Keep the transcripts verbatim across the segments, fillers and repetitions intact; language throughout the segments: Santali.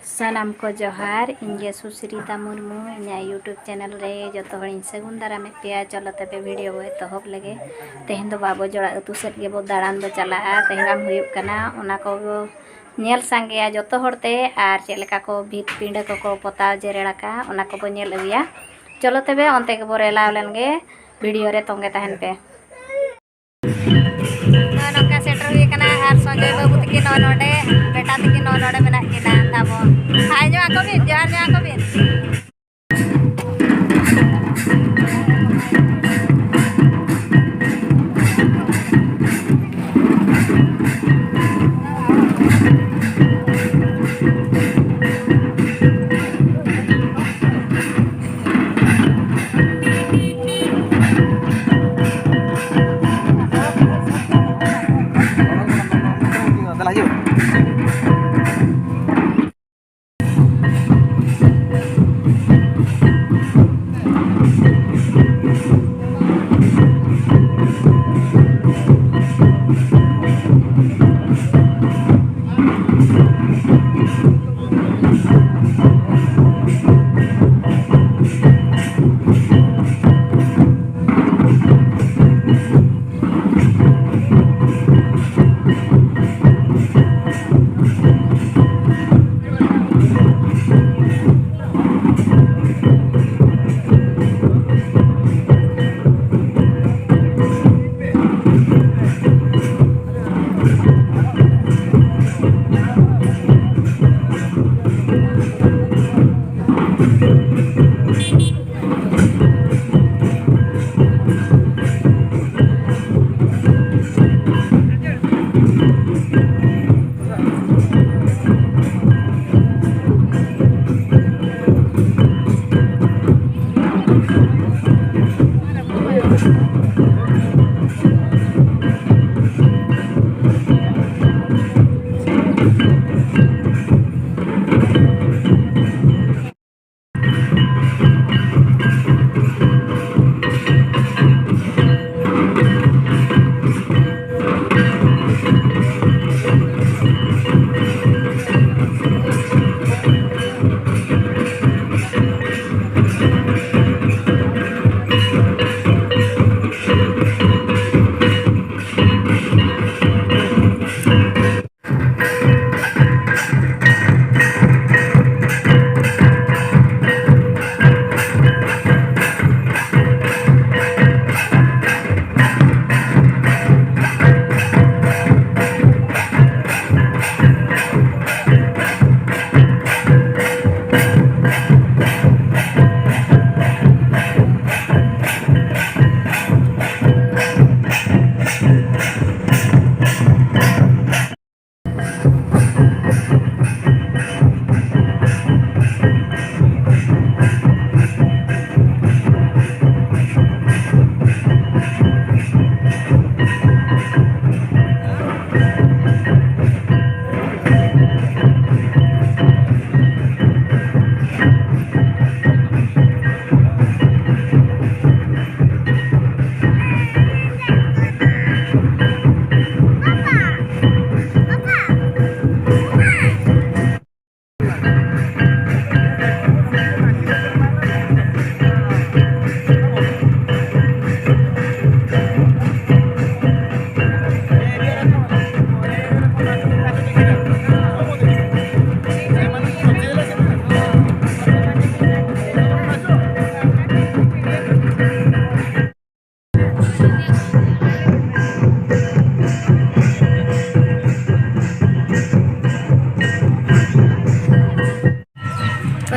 ᱥᱟᱱᱟᱢ ᱠᱚ ᱡᱚᱦᱟᱨ, ᱤᱧ ᱜᱮ ᱥᱩᱥᱨᱤᱛᱟ ᱢᱩᱨᱢᱩ᱾ ᱤᱧᱟᱹᱜ YouTube ᱪᱮᱱᱮᱞ ᱨᱮ ᱡᱚᱛᱚ ᱦᱚᱲᱤᱧ ᱥᱟᱹᱜᱩᱱ ᱫᱟᱨᱟᱢᱮᱫ ᱯᱮᱭᱟ᱾ ᱪᱚᱞᱚ ᱛᱚᱵᱮ ᱵᱷᱤᱰᱤᱭᱳ ᱵᱚ ᱮᱛᱚᱦᱚᱵ ᱞᱮᱜᱮ᱾ ᱛᱮᱦᱮᱧ ᱫᱚ ᱵᱟᱵᱚ ᱡᱚᱲᱟ ᱟᱹᱛᱩ ᱥᱮᱫ ᱜᱮᱵᱚ ᱫᱟᱬᱟᱱ ᱵᱚ ᱪᱟᱞᱟᱜᱼᱟ᱾ ᱛᱮᱦᱮᱧ ᱦᱩᱭᱩᱜ ᱠᱟᱱᱟ, ᱚᱱᱟ ᱠᱚᱵᱚ ᱧᱮᱞ ᱥᱟᱸᱜᱮᱭᱟ ᱡᱚᱛᱚ ᱦᱚᱲ ᱛᱮ, ᱟᱨ ᱪᱮᱫ ᱞᱮᱠᱟ ᱠᱚ ᱵᱷᱤᱛ ᱯᱤᱸᱰᱟᱹ ᱠᱚᱠᱚ ᱯᱚᱛᱟᱣ ᱡᱮᱨᱮᱲ ᱟᱠᱟᱫ, ᱚᱱᱟ ᱠᱚᱵᱚ ᱧᱮᱞ ᱟᱹᱜᱩᱭᱟ᱾ ᱪᱚᱞᱚ ᱛᱚᱵᱮ ᱚᱱᱛᱮ ᱜᱮᱵᱚ ᱨᱮᱞᱟᱣ ᱞᱮᱱ ᱜᱮ, ᱵᱷᱤᱰᱤᱭᱳ ᱨᱮ ᱛᱚᱸᱜᱮ ᱛᱟᱦᱮᱱ ᱯᱮ᱾ ᱱᱚᱜᱼᱚᱭ ᱱᱚᱝᱠᱟ ᱥᱮᱴᱮᱨ ᱦᱩᱭ ᱟᱠᱟᱱᱟ, ᱟᱨ ᱥᱚᱧᱡᱚᱭ ᱵᱟᱹᱵᱩ ᱛᱟᱹᱠᱤᱱ ᱱᱚᱜᱼᱚᱭ ᱱᱚᱰᱮ, ᱵᱮᱴᱟ ᱛᱟᱹᱠᱤᱱ ᱱᱚᱜᱼᱚᱭ ᱱᱚᱰᱮ ᱢᱮᱱᱟᱜ ᱠᱤᱱᱟ ᱛᱟᱵᱚᱱ᱾ ᱦᱟᱭ ᱧᱚᱜ ᱟᱠᱚ ᱵᱤᱱ, ᱡᱚᱦᱟᱨ ᱧᱚᱜ ᱟᱠᱚ ᱵᱤᱱ᱾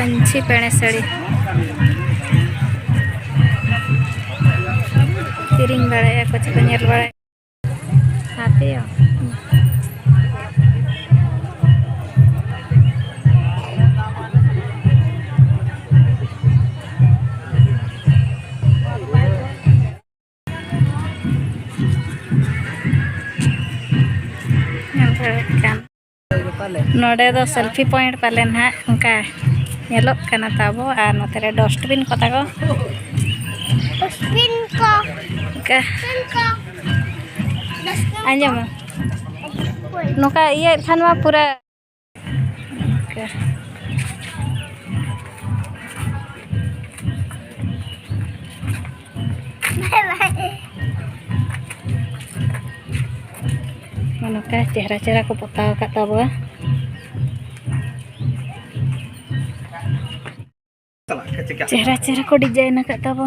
ᱯᱟᱹᱧᱪᱤ ᱯᱮᱬᱮ ᱥᱟᱹᱲᱤ ᱠᱤᱨᱤᱧ ᱵᱟᱲᱟᱭᱟ ᱠᱚ, ᱪᱮᱫ ᱠᱚ ᱧᱮᱞ ᱵᱟᱲᱟᱭᱟ᱾ ᱦᱟᱯᱮᱭᱟ᱾ ᱱᱚᱰᱮ ᱫᱚ selfie point ᱯᱟᱞᱮ ᱱᱟᱦᱟᱜ ᱚᱱᱠᱟ ᱧᱮᱞᱚᱜ ᱠᱟᱱᱟ ᱛᱟᱵᱚ᱾ ᱟᱨ ᱱᱚᱛᱮ ᱨᱮ dustbin ᱠᱚ ᱛᱟᱠᱚ᱾ Dustbin ᱠᱚ᱾ ᱚᱱᱠᱟ᱾ Dustbin ᱠᱚ᱾ Dustbin ᱠᱚ᱾ ᱟᱸᱡᱚᱢᱟ᱾ ᱱᱚᱝᱠᱟ ᱤᱭᱟᱹᱭᱮᱫ ᱠᱷᱟᱱ ᱢᱟ ᱯᱩᱨᱟᱹ᱾ ᱚᱱᱠᱟ᱾ ᱱᱚᱜᱼᱚ ᱱᱚᱝᱠᱟ ᱪᱮᱦᱨᱟ ᱪᱮᱦᱨᱟ ᱠᱚ ᱯᱚᱛᱟᱣ ᱟᱠᱟᱫ ᱛᱟᱵᱚᱣᱟ᱾ ᱪᱮᱦᱨᱟ ᱪᱮᱦᱨᱟ ᱠᱚ design ᱟᱠᱟᱫ ᱛᱟᱵᱚ᱾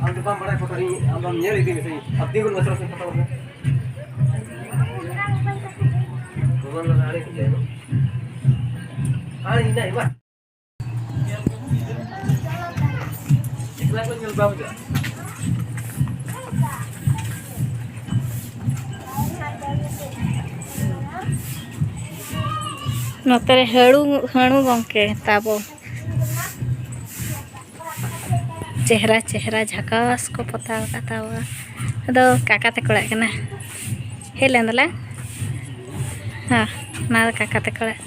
ᱟᱢ ᱫᱚ ᱵᱟᱢ ᱵᱟᱲᱟᱭ ᱯᱷᱳᱴᱳ, ᱤᱧ ᱟᱢ ᱫᱚᱢ ᱧᱮᱞ ᱤᱫᱤ ᱢᱮᱥᱮ, ᱟᱹᱰᱤ ᱜᱩᱱ ᱢᱮᱥᱮ ᱯᱷᱳᱴᱳ ᱨᱮ᱾ ᱜᱩᱜᱚᱞ ᱨᱮ ᱟᱲᱮ ᱠᱮᱫᱟᱭ᱾ ᱟᱨ ᱤᱧ ᱫᱚ ᱦᱮᱸ ᱵᱟ᱾ ᱮᱠᱞᱟ ᱠᱚ ᱧᱮᱞ ᱵᱟᱢ ᱦᱤᱡᱩᱜᱼᱟ᱾ ᱱᱚᱛᱮ ᱨᱮ ᱦᱟᱹᱲᱩ, ᱦᱟᱹᱲᱩ ᱜᱚᱢᱠᱮ ᱛᱟᱵᱚ᱾ ᱪᱮᱦᱨᱟ ᱪᱮᱦᱨᱟ ᱡᱷᱟᱠᱟᱥ ᱠᱚ ᱯᱚᱛᱟᱣ ᱟᱠᱟᱫ ᱛᱟᱵᱚ᱾ ᱟᱫᱚ ᱠᱟᱠᱟ ᱛᱟᱠᱚ ᱚᱲᱟᱜ ᱠᱟᱱᱟ᱾ ᱦᱮᱡ ᱞᱮᱱ ᱫᱚᱞᱟᱝ᱾ ᱦᱮᱸ, ᱱᱚᱣᱟ ᱫᱚ ᱠᱟᱠᱟ ᱛᱟᱠᱚ ᱚᱲᱟᱜ᱾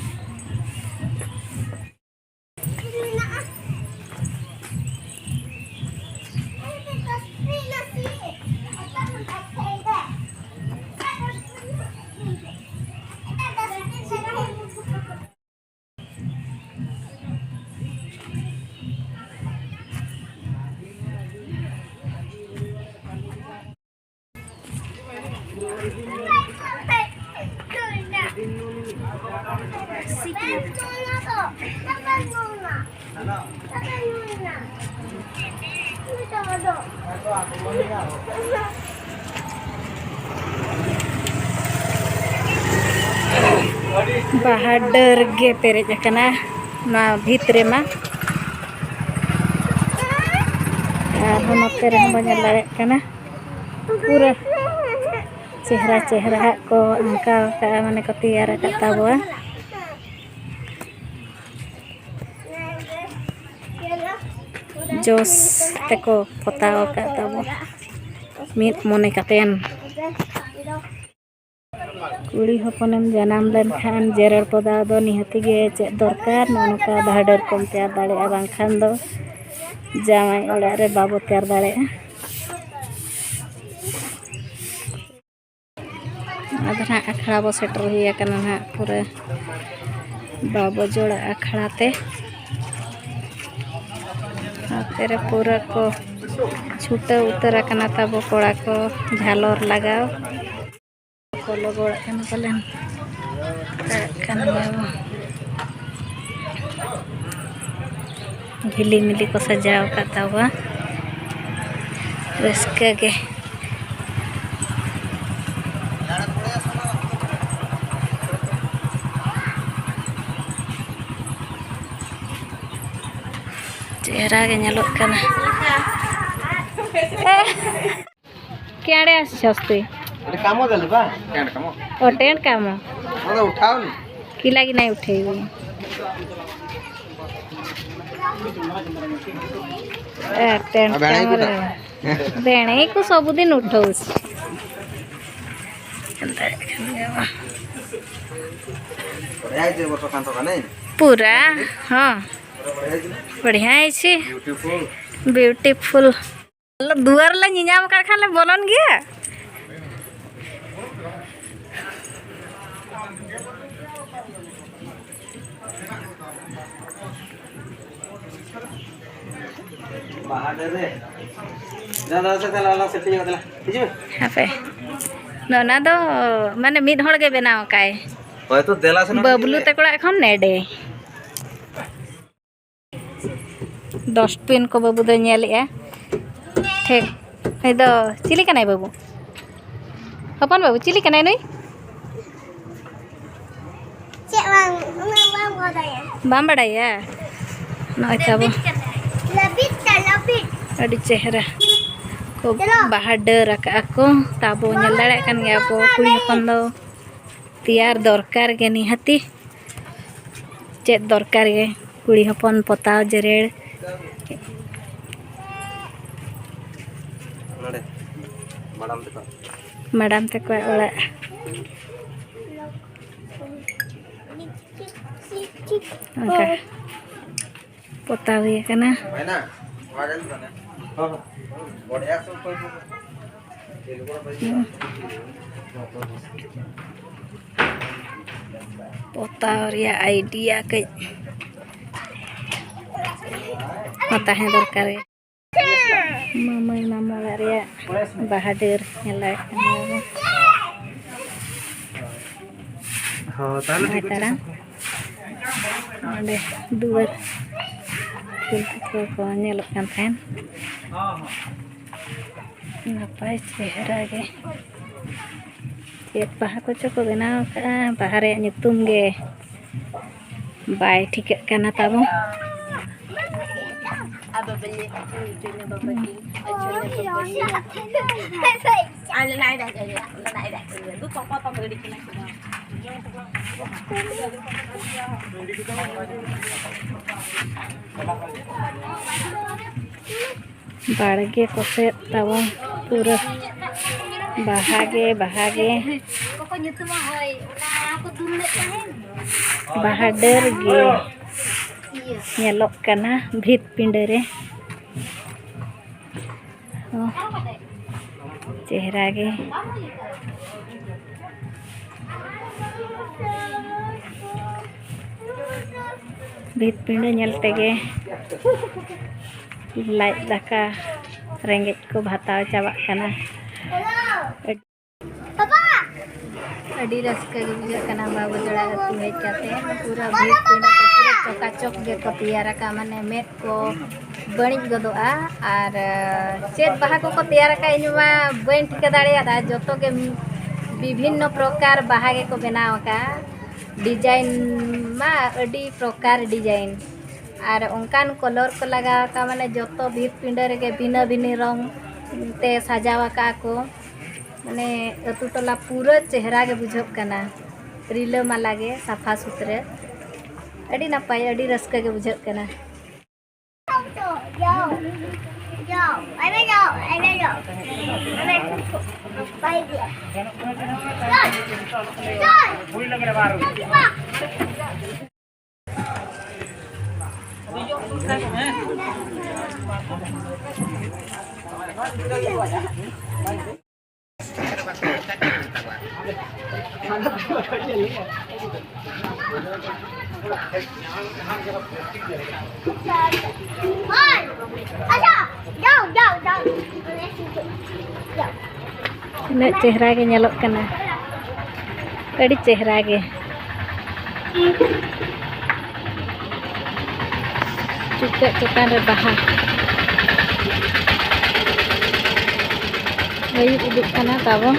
ᱵᱟᱦᱟ ᱰᱟᱹᱨ ᱜᱮ ᱯᱮᱨᱮᱡ ᱟᱠᱟᱱᱟ ᱱᱚᱣᱟ ᱵᱷᱤᱛ ᱨᱮᱢᱟ᱾ ᱟᱨᱦᱚᱸ ᱱᱚᱛᱮ ᱨᱮᱦᱚᱸ ᱵᱚᱱ ᱧᱮᱞ ᱫᱟᱲᱮᱭᱟᱜ ᱠᱟᱱᱟ, ᱯᱩᱨᱟᱹ ᱪᱮᱦᱨᱟ ᱪᱮᱦᱨᱟ ᱦᱟᱸᱜ ᱠᱚ ᱟᱸᱠᱟᱣ ᱟᱠᱟᱫᱼᱟ, ᱢᱟᱱᱮ ᱠᱚ ᱛᱮᱭᱟᱨ ᱟᱠᱟᱫ ᱛᱟᱵᱚᱣᱟ᱾ ᱡᱚᱥ ᱛᱮᱠᱚ ᱯᱚᱛᱟᱣ ᱟᱠᱟᱫ ᱛᱟᱵᱚ, ᱢᱤᱫ ᱢᱚᱱᱮ ᱠᱟᱛᱮᱱ᱾ ᱠᱩᱲᱤ ᱦᱚᱯᱚᱱᱮᱢ ᱡᱟᱱᱟᱢ ᱞᱮᱱᱠᱷᱟᱱ ᱡᱮᱨᱮᱲ ᱯᱚᱛᱟᱣ ᱫᱚ ᱱᱤᱦᱟᱹᱛ ᱜᱮ ᱪᱮᱫ ᱫᱚᱨᱠᱟᱨ᱾ ᱱᱚᱜᱼᱚ ᱱᱚᱝᱠᱟ ᱵᱟᱦᱟ ᱰᱟᱹᱨ ᱠᱚᱢ ᱛᱮᱭᱟᱨ ᱫᱟᱲᱮᱭᱟᱜᱼᱟ, ᱵᱟᱝᱠᱷᱟᱱ ᱫᱚ ᱡᱟᱶᱟᱭ ᱚᱲᱟᱜ ᱨᱮ ᱵᱟᱵᱚ ᱛᱮᱭᱟᱨ ᱫᱟᱲᱮᱭᱟᱜᱼᱟ᱾ ᱟᱫᱚ ᱱᱟᱦᱟᱜ ᱟᱠᱷᱲᱟ ᱵᱚ ᱥᱮᱴᱮᱨ ᱦᱩᱭ ᱟᱠᱟᱱᱟ ᱱᱟᱦᱟᱜ ᱯᱩᱨᱟᱹ ᱵᱟᱵᱚ ᱡᱚᱲᱟ ᱟᱠᱷᱲᱟ ᱛᱮ᱾ ᱱᱚᱛᱮ ᱨᱮ ᱯᱩᱨᱟᱹ ᱠᱚ ᱪᱷᱩᱴᱟᱹᱣ ᱩᱛᱟᱹᱨ ᱟᱠᱟᱱᱟ ᱛᱟᱵᱚ ᱠᱚᱲᱟ ᱠᱚ ᱡᱷᱟᱞᱚᱨ ᱞᱟᱜᱟᱣ᱾ ᱠᱚ ᱞᱚᱜᱚᱲᱟᱜ ᱠᱟᱱᱟ ᱯᱟᱞᱮᱱ᱾ ᱪᱟᱞᱟᱜ ᱠᱟᱱ ᱜᱮᱭᱟ ᱵᱚ᱾ ᱡᱷᱤᱞᱤᱢᱤᱞᱤ ᱠᱚ ᱥᱟᱡᱟᱣ ᱟᱠᱟᱫ ᱛᱟᱵᱚᱣᱟ᱾ ᱨᱟᱹᱥᱠᱟᱹ ᱜᱮ᱾ ᱪᱮᱦᱨᱟ ᱜᱮ ᱧᱮᱞᱚᱜ ᱠᱟᱱᱟ᱾ କେଆଡ଼େ ଆସିଛସ୍ ତୁଇ? ଏଠି କାମ ଚାଲିଛି ବା। ଟେଣ୍ଟ କାମ। ଓ, ଟେଣ୍ଟ କାମ। ମତେ ଉଠାଅନି। କି ଲାଗି ନାଇଁ ଉଠେଇବି? ଏ, ଟେଣ୍ଟ ଆଉ ବେଣେଇକୁ କାମରେ। ଉଠା। ବେଣେଇକୁ ସବୁଦିନ ଉଠଉଛି। ଏନ୍ତା। ବଢ଼ିଆ ହେଇଛି ଏ ବର୍ଷ କାନ୍ଥଟା, ନାଇଁ? ପୁରା, ହଁ। ବଢ଼ିଆ ହେଇଛି ନା? ବଢ଼ିଆ ହେଇଛି। ବିୟୁଟିଫୁଲ। ବିୟୁଟିଫୁଲ। ᱟᱞᱚ, ᱫᱩᱣᱟᱹᱨ ᱞᱮ ᱧᱮᱧᱟᱢ ᱟᱠᱟᱫ ᱠᱷᱟᱱ ᱞᱮ ᱵᱚᱞᱚᱱ ᱜᱮᱭᱟ᱾ ᱵᱟᱦᱟ ᱰᱟᱹᱨ ᱨᱮ᱾ ᱫᱟᱫᱟ, ᱫᱟᱫᱟ, ᱛᱟᱦᱞᱮ ᱟᱞᱟᱝ ᱥᱮᱴᱤᱝ ᱧᱚᱜ ᱫᱮᱞᱟ᱾ ᱦᱤᱡᱩᱜ ᱢᱮ᱾ ᱦᱟᱯᱮ᱾ ᱱᱚᱣᱟ ᱫᱚ, ᱢᱟᱱᱮ, ᱢᱤᱫ ᱦᱚᱲ ᱜᱮ ᱵᱮᱱᱟᱣ ᱟᱠᱟᱭ᱾ ᱦᱳᱭ ᱛᱚ, ᱫᱮᱞᱟ ᱥᱮ ᱱᱚᱰᱮ ᱵᱟᱹᱵᱞᱩ ᱦᱤᱡᱩᱜ ᱢᱮ᱾ ᱛᱟᱠᱚ ᱚᱲᱟᱜ ᱠᱷᱚᱱ ᱱᱮᱰᱮ᱾ ᱰᱚᱥᱴᱵᱤᱱ ᱠᱚ ᱵᱟᱹᱵᱩ ᱫᱚᱭ ᱧᱮᱞᱮᱜᱼᱟ᱾ ᱴᱷᱤᱠ᱾ ᱱᱩᱭ ᱫᱚ ᱪᱤᱞᱤ ᱠᱟᱱᱟᱭ ᱵᱟᱹᱵᱩ? ᱦᱚᱯᱚᱱ ᱵᱟᱹᱵᱩ, ᱪᱤᱞᱤ ᱠᱟᱱᱟᱭ ᱱᱩᱭ? ᱵᱟᱢ ᱵᱟᱲᱟᱭᱟ? ᱱᱚᱜᱼᱚᱭ ᱛᱟᱵᱚ᱾ ᱞᱟᱹᱵᱤᱫ ᱛᱟ ᱞᱟᱹᱵᱤᱫ᱾ ᱟᱹᱰᱤ ᱪᱮᱦᱨᱟ ᱠᱚ ᱪᱚᱞᱚ᱾ ᱵᱟᱦᱟ ᱰᱟᱹᱨ ᱟᱠᱟᱫᱼᱟ ᱠᱚ᱾ ᱛᱟᱵᱚ ᱧᱮᱞ ᱫᱟᱲᱮᱭᱟᱜ ᱠᱟᱱ ᱜᱮᱭᱟ ᱵᱚ, ᱠᱩᱲᱤ ᱦᱚᱯᱚᱱ ᱫᱚ ᱛᱮᱭᱟᱨ ᱫᱚᱨᱠᱟᱨ ᱜᱮ ᱱᱤᱦᱟᱹᱛᱤ᱾ ᱪᱮᱫ ᱫᱚᱨᱠᱟᱨ ᱜᱮ ᱠᱩᱲᱤ ᱦᱚᱯᱚᱱ ᱯᱚᱛᱟᱣ ᱡᱮᱨᱮᱲ᱾ ᱱᱚᱰᱮ ᱢᱟᱰᱟᱢ ᱛᱟᱠᱚ᱾ ᱢᱟᱰᱟᱢ ᱛᱟᱠᱚᱣᱟᱜ ᱚᱲᱟᱜ᱾ ᱚᱱᱠᱟ ᱯᱚᱛᱟᱣ ᱦᱩᱭ ᱟᱠᱟᱱᱟ᱾ ᱯᱚᱛᱟᱣ ᱨᱮᱭᱟᱜ ᱟᱭᱰᱤᱭᱟ ᱠᱟᱹᱡ ᱦᱚᱸ ᱛᱟᱦᱮᱸ ᱫᱚᱨᱠᱟᱨ ᱜᱮ᱾ ᱢᱟᱢᱟᱭ ᱢᱟᱢᱟ ᱚᱲᱟᱜ ᱨᱮᱭᱟᱜ ᱵᱟᱦᱟ ᱰᱟᱹᱨ ᱧᱮᱞ ᱫᱟᱲᱮᱭᱟᱜ ᱠᱟᱱᱟ ᱵᱚᱱ᱾ ᱦᱚᱸ, ᱛᱟᱦᱞᱮ ᱴᱷᱤᱠ ᱱᱚᱜᱼᱚᱭ ᱟᱪᱷᱮ᱾ ᱛᱟᱲᱟᱢ᱾ ᱚᱸᱰᱮ ᱫᱩᱣᱟᱹᱨ ᱯᱷᱩᱞ ᱠᱚᱠᱚ ᱧᱮᱞᱚᱜ ᱠᱟᱱ ᱛᱟᱦᱮᱸᱱ᱾ ᱱᱟᱯᱟᱭ ᱪᱮᱦᱨᱟ ᱜᱮ᱾ ᱪᱮᱫ ᱵᱟᱦᱟ ᱠᱚᱪᱚ ᱠᱚ ᱵᱮᱱᱟᱣ ᱟᱠᱟᱫᱼᱟ, ᱵᱟᱦᱟ ᱨᱮᱭᱟᱜ ᱧᱩᱛᱩᱢ ᱜᱮ ᱵᱟᱭ ᱴᱷᱤᱠᱟᱹᱜ ᱠᱟᱱᱟ ᱛᱟᱵᱚ᱾ ᱵᱟᱲᱜᱮ ᱠᱚᱥᱮᱫ ᱛᱟᱵᱚᱱ ᱯᱩᱨᱟᱹ ᱵᱟᱦᱟ ᱜᱮ ᱵᱟᱦᱟ ᱜᱮ᱾ ᱵᱟᱦᱟ ᱰᱟᱹᱨ ᱜᱮ ᱧᱮᱞᱚᱜ ᱠᱟᱱᱟ ᱵᱷᱤᱛ ᱯᱤᱸᱰᱟᱹ ᱨᱮ᱾ ᱚ, ᱪᱮᱦᱨᱟ ᱜᱮ᱾ ᱵᱷᱤᱛ ᱯᱤᱸᱰᱟᱹ ᱧᱮᱞ ᱛᱮᱜᱮ ᱞᱟᱡ ᱫᱟᱠᱟ ᱨᱮᱸᱜᱮᱡ ᱠᱚ ᱵᱷᱟᱛᱟᱣ ᱪᱟᱵᱟᱜ ᱠᱟᱱᱟ᱾ ᱟᱹᱰᱤ ᱨᱟᱹᱥᱠᱟᱹ ᱜᱮ ᱵᱩᱡᱷᱟᱹᱜ ᱠᱟᱱᱟ ᱵᱟᱹᱵᱩ ᱡᱚᱲᱟ ᱟᱹᱛᱩ ᱦᱮᱡ ᱠᱟᱛᱮ᱾ ᱯᱩᱨᱟᱹ ᱵᱷᱤᱛ ᱯᱤᱸᱰᱟᱹ ᱠᱚ ᱯᱩᱨᱟᱹ ᱪᱚᱠᱟᱪᱚᱠ ᱜᱮᱠᱚ ᱛᱮᱭᱟᱨ ᱟᱠᱟᱫᱼᱟ, ᱢᱟᱱᱮ ᱢᱮᱫ ᱠᱚ ᱵᱟᱹᱲᱤᱡ ᱜᱚᱫᱚᱜᱼᱟ᱾ ᱟᱨ ᱪᱮᱫ ᱵᱟᱦᱟ ᱠᱚᱠᱚ ᱛᱮᱭᱟᱨ ᱟᱠᱟᱫᱼᱟ, ᱤᱧ ᱢᱟ ᱵᱟᱹᱧ ᱴᱷᱤᱠᱟᱹ ᱫᱟᱲᱮᱭᱟᱫᱟ᱾ ᱡᱚᱛᱚ ᱜᱮ ᱵᱤᱵᱷᱤᱱᱱᱚ ᱯᱨᱚᱠᱟᱨ ᱵᱟᱦᱟ ᱜᱮᱠᱚ ᱵᱮᱱᱟᱣ ᱟᱠᱟᱫᱼᱟ᱾ ᱰᱤᱡᱟᱭᱤᱱ ᱢᱟ ᱟᱹᱰᱤ ᱯᱨᱚᱠᱟᱨ ᱰᱤᱡᱟᱭᱤᱱ, ᱟᱨ ᱚᱱᱠᱟᱱ ᱠᱚᱞᱚᱨ ᱠᱚ ᱞᱟᱜᱟᱣ ᱟᱠᱟᱫ, ᱢᱟᱱᱮ ᱡᱚᱛᱚ ᱵᱷᱤᱛ ᱯᱤᱸᱰᱟᱹ ᱨᱮᱜᱮ ᱵᱷᱤᱱᱟᱹ ᱵᱷᱤᱱᱟᱹ ᱨᱚᱝ ᱛᱮ ᱥᱟᱡᱟᱣ ᱟᱠᱟᱫ ᱠᱚ᱾ ᱢᱟᱱᱮ ᱟᱹᱛᱩ ᱴᱚᱞᱟ ᱯᱩᱨᱟᱹ ᱪᱮᱦᱨᱟ ᱜᱮ ᱵᱩᱡᱷᱟᱹᱜ ᱠᱟᱱᱟ, ᱨᱤᱞᱟᱹᱢᱟᱞᱟ ᱜᱮ, ᱥᱟᱯᱷᱟ ᱥᱩᱛᱨᱟᱹ, ᱟᱹᱰᱤ ᱱᱟᱯᱟᱭ, ᱟᱹᱰᱤ ᱨᱟᱹᱥᱠᱟᱹ ᱜᱮ ᱵᱩᱡᱷᱟᱹᱜ ᱠᱟᱱᱟ᱾ ᱛᱤᱱᱟᱹᱜ ᱪᱮᱦᱨᱟ ᱜᱮ ᱧᱮᱞᱚᱜ ᱠᱟᱱᱟ, ᱟᱹᱰᱤ ᱪᱮᱦᱨᱟ ᱜᱮ᱾ ᱪᱩᱠᱟᱹᱜ ᱪᱮᱛᱟᱱ ᱨᱮ ᱵᱟᱦᱟ᱾ ᱟᱹᱭᱩᱵ ᱤᱫᱤᱜ ᱠᱟᱱᱟ ᱛᱟᱵᱚᱱ᱾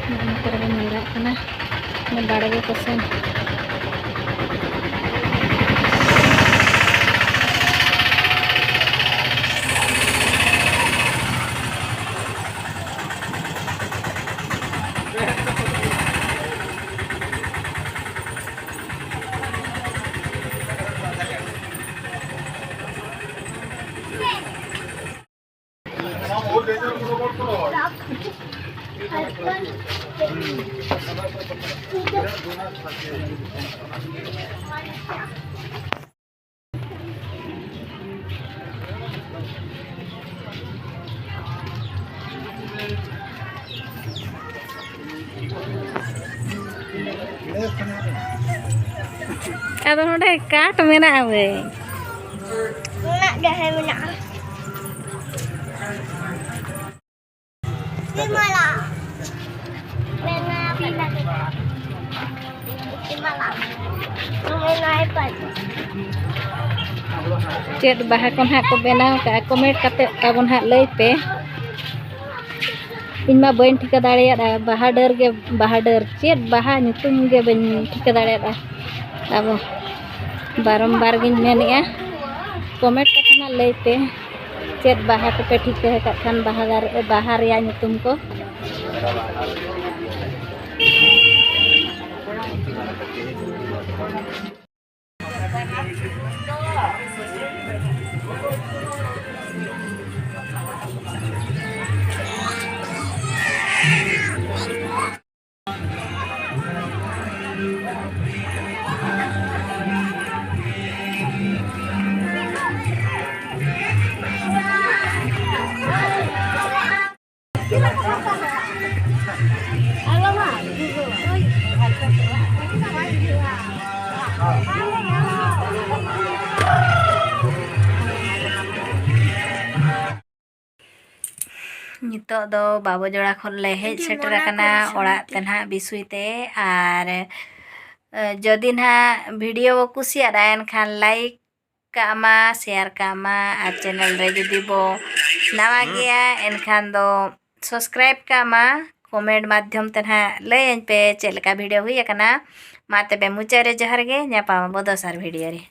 ᱱᱚᱜᱼᱚ ᱱᱚᱝᱠᱟ ᱨᱮᱵᱚᱱ ᱧᱮᱞ ᱫᱟᱲᱮᱭᱟᱜ ᱠᱟᱱᱟ, ᱚᱱᱟ ᱵᱟᱲᱜᱮ ᱠᱚᱥᱮᱱ᱾ ᱟᱫᱚ ᱱᱚᱰᱮ ᱠᱟᱴ ᱢᱮᱱᱟᱜᱼᱟ ᱵᱟᱹᱭ᱾ ᱢᱮᱱᱟᱜ ᱜᱮ, ᱦᱮᱸ, ᱢᱮᱱᱟᱜᱼᱟ᱾ ᱵᱤᱢᱟᱞᱟ᱾ ᱵᱤᱢᱟᱞᱟ᱾ ᱵᱤᱢᱟᱞᱟ᱾ ᱪᱮᱫ ᱵᱟᱦᱟ ᱠᱚ ᱱᱟᱦᱟᱜ ᱠᱚ ᱵᱮᱱᱟᱣ ᱠᱟᱜᱼᱟ, ᱠᱚᱢᱮᱱᱴ ᱠᱟᱛᱮ ᱛᱟᱵᱚᱱ ᱦᱟᱸᱜ ᱞᱟᱹᱭ ᱯᱮ᱾ ᱤᱧ ᱢᱟ ᱵᱟᱹᱧ ᱴᱷᱤᱠᱟᱹ ᱫᱟᱲᱮᱭᱟᱫᱼᱟ, ᱵᱟᱦᱟ ᱰᱟᱹᱨ ᱜᱮ, ᱵᱟᱦᱟ ᱰᱟᱹᱨ ᱪᱮᱫ ᱵᱟᱦᱟ ᱧᱩᱛᱩᱢ ᱜᱮ ᱵᱟᱹᱧ ᱴᱷᱤᱠᱟᱹ ᱫᱟᱲᱮᱭᱟᱫᱼᱟ᱾ ᱟᱵᱚ ᱵᱟᱨᱚᱢᱵᱟᱨ ᱜᱤᱧ ᱢᱮᱱᱮᱫᱼᱟ, ᱠᱚᱢᱮᱱᱴ ᱠᱟᱛᱮ ᱱᱟᱜ ᱞᱟᱹᱭ ᱯᱮ, ᱪᱮᱫ ᱵᱟᱦᱟ ᱠᱚᱯᱮ ᱴᱷᱤᱠᱟᱹ ᱟᱠᱟᱫ ᱠᱷᱟᱱ, ᱵᱟᱦᱟ ᱫᱟᱨᱮ, ᱵᱟᱦᱟ ᱨᱮᱭᱟᱜ ᱧᱩᱛᱩᱢ ᱠᱚ᱾ ᱱᱤᱛᱚᱜ ᱫᱚ ᱵᱟᱵᱚ ᱡᱚᱲᱟ ᱠᱷᱚᱱ ᱞᱮ ᱦᱮᱡ ᱥᱮᱴᱮᱨ ᱟᱠᱟᱱᱟ ᱚᱲᱟᱜ ᱛᱮ ᱱᱟᱦᱟᱜ ᱵᱤᱥᱩᱭ ᱛᱮ᱾ ᱟᱨ, ᱮ, ᱡᱩᱫᱤ ᱱᱟᱦᱟᱜ video ᱠᱚ ᱠᱩᱥᱤᱭᱟᱫᱟ, ᱮᱱᱠᱷᱟᱱ like ᱠᱟᱜ ᱢᱟ, share ᱠᱟᱜ ᱢᱟ, ᱟᱨ channel ᱨᱮ ᱡᱩᱫᱤ ᱵᱚ ᱱᱟᱣᱟ ᱜᱮᱭᱟ, ᱮᱱᱠᱷᱟᱱ ᱫᱚ subscribe ᱠᱟᱜ ᱢᱟ᱾ Comment ᱢᱟᱫᱽᱫᱷᱚᱢ ᱛᱮ ᱱᱟᱦᱟᱜ ᱞᱟᱹᱭᱟᱹᱧ ᱯᱮ ᱪᱮᱫ ᱞᱮᱠᱟ video ᱦᱩᱭ ᱟᱠᱟᱱᱟ᱾ ᱢᱟ ᱛᱚᱵᱮ ᱢᱩᱪᱟᱹᱫ ᱨᱮ ᱡᱚᱦᱟᱨ ᱜᱮ, ᱧᱟᱯᱟᱢ ᱟᱵᱚ ᱫᱚᱥᱟᱨ video ᱨᱮ᱾